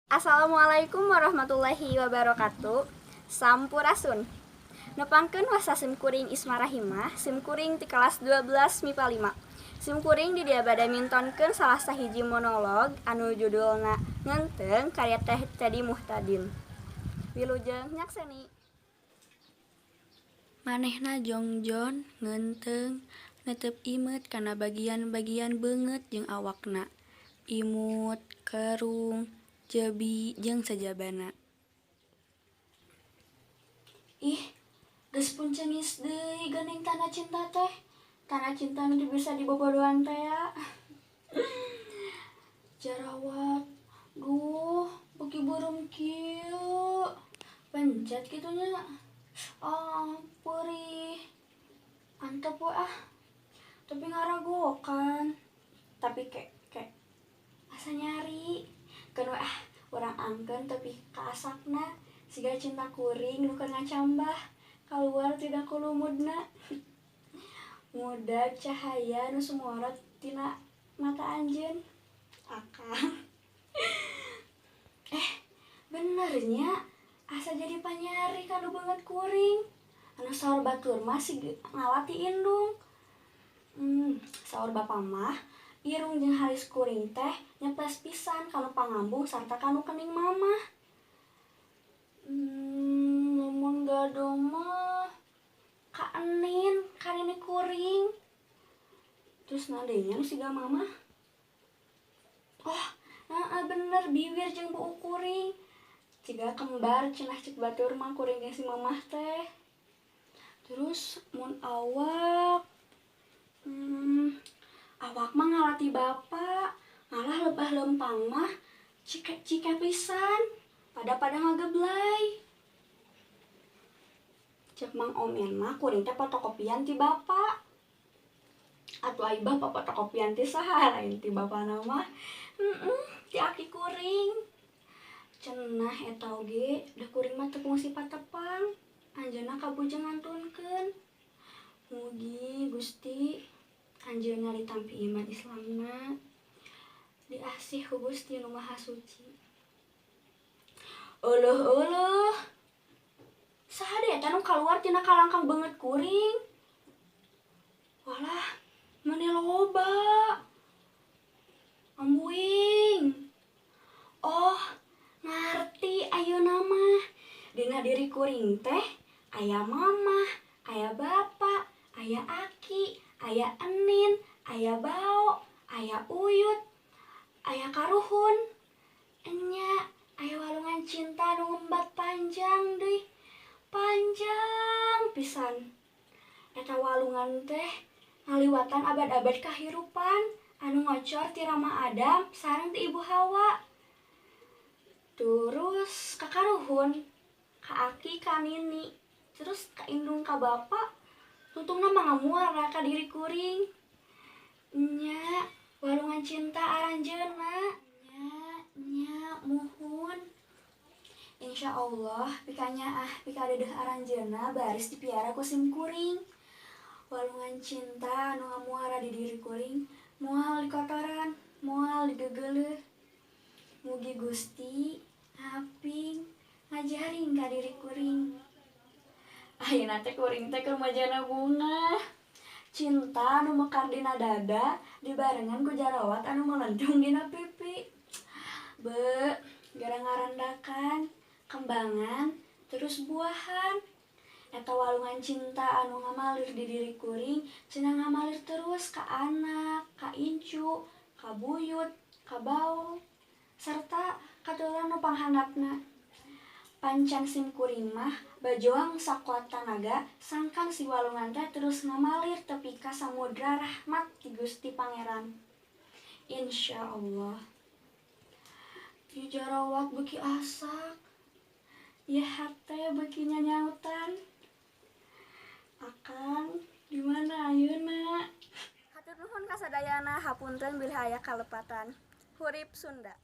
Assalamualaikum warahmatullahi wabarakatuh. Sampurasun. Nepangkeun wasta sim kuring Isma Rahimah, sim kuring ti kelas 12 MIPA 5. Sim kuring di dieu bade mintonkeun salah sahiji monolog anu judulna Ngenteung karya Teh Teddy Muhtadin. Wilujeng nyakseni. Manehna jongjon ngeunteung netep imeut kana bagian-bagian beungeut jeung awakna, imut, kerung, jebi jeung sajabana. Ih, geus punceungis deui geuning tanda cinta teh. Tanda cinta nu teu bisa dibobodoan tea. Jarawat, duh, beuki beureum kieu. Pencet kitu nya. Ah, peurih. Antep we ah. Tapi ngaragokan. Tapi ke ke asa nyari. Keun we ah, urang angkeun tepi ka asakna. Siga cinta kuring nu keur ngacambah kaluar tina kulumudna. Ngudag cahaya nu sumorot tina mata anjeun. Akang. Eh, bener nya, asa jadi panyari kana beungeut kuring. Anu saur batur mah sig ngala ti indung. Saur bapa mah irung jeung halis kuring teh nyepes pisan kanu pangambung sarta kanu kening mamah. Lamun gaduh mah ka enin, ka nini kuring. Terus naon deui nya nu siga mamah? Oh, heeh, bener, biwir jeung buuk kuring. Siga kembar cenah cek batur mah kuring jeung si mamah teh. Terus mun awak, awak mah ngala ti bapa, malah lebah lempang mah cike cike pisan. Pada-pada ngageblay. Cek Mang Omen mah kuring teh fotokopian ti bapa. Atuh ai bapa fotokopian ti saha lain ti bapana mah? Heeh, ti aki kuring. Cenah eta oge da kuring mah teu kungsi patepang. Anjeunna kabujeng ngantunkeun. Mugi Gusti anjeunna ditampi iman Islamna, diasih ku Gusti Nu Maha Suci. Euleuh euleuh. Saha deui eta nu kaluar tina kalangkang beungeut kuring? Walah, meuni loba. Ambuing. Oh, ngarti ayeuna mah. Dina diri kuring teh aya mamah, aya bapa, aya aki, aya enin, aya bao, aya uyut, aya karuhun. Enya, aya walungan cinta nu ngembat panjang deui. Panjang pisan. Eta walungan teh ngaliwatan abad-abad kahirupan anu ngocor ti Rama Adam sareng ti Ibu Hawa. Terus ka karuhun, ka aki, ka nini, terus ka indung, ka bapa, tungtungna mah ngamuara ka diri kuring. Nya, walungan cinta aranjeunna. Nya, nya, muhun. Insya Allah pikanyaah pikadedeuh aranjeunna baris dipiara ku sim kuring. Walungan cinta anu ngamuara di diri kuring moal dikotoran, moal digegeleuh. Mugi Gusti ngaping ngajaring ka diri kuring. Ayeuna teh kuring teh keur majana bunga. Cinta anu mekar dina dada dibarengan ku jarawat anu melentung dina pipi. Be, gara ngarandakan, kembangan, terus buahan. Eta walungan cinta anu ngamalir di diri kuring cenah ngamalir terus ka anak, ka incu, ka buyut, ka bao, serta katurunan nu panghandapna. Pancan sim kuring mah bajoang sakuat tanaga sangkan si walungan teh terus ngamalir tepi ka samudra rahmat ti Gusti Pangeran. Insya Allah. Ieu jarawat beuki asak. Ieu hate beuki nyanyautan. Akang, di mana ayeuna? Hatur nuhun kasadayana, hapunten bilih aya kalepatan. Hurip Sunda.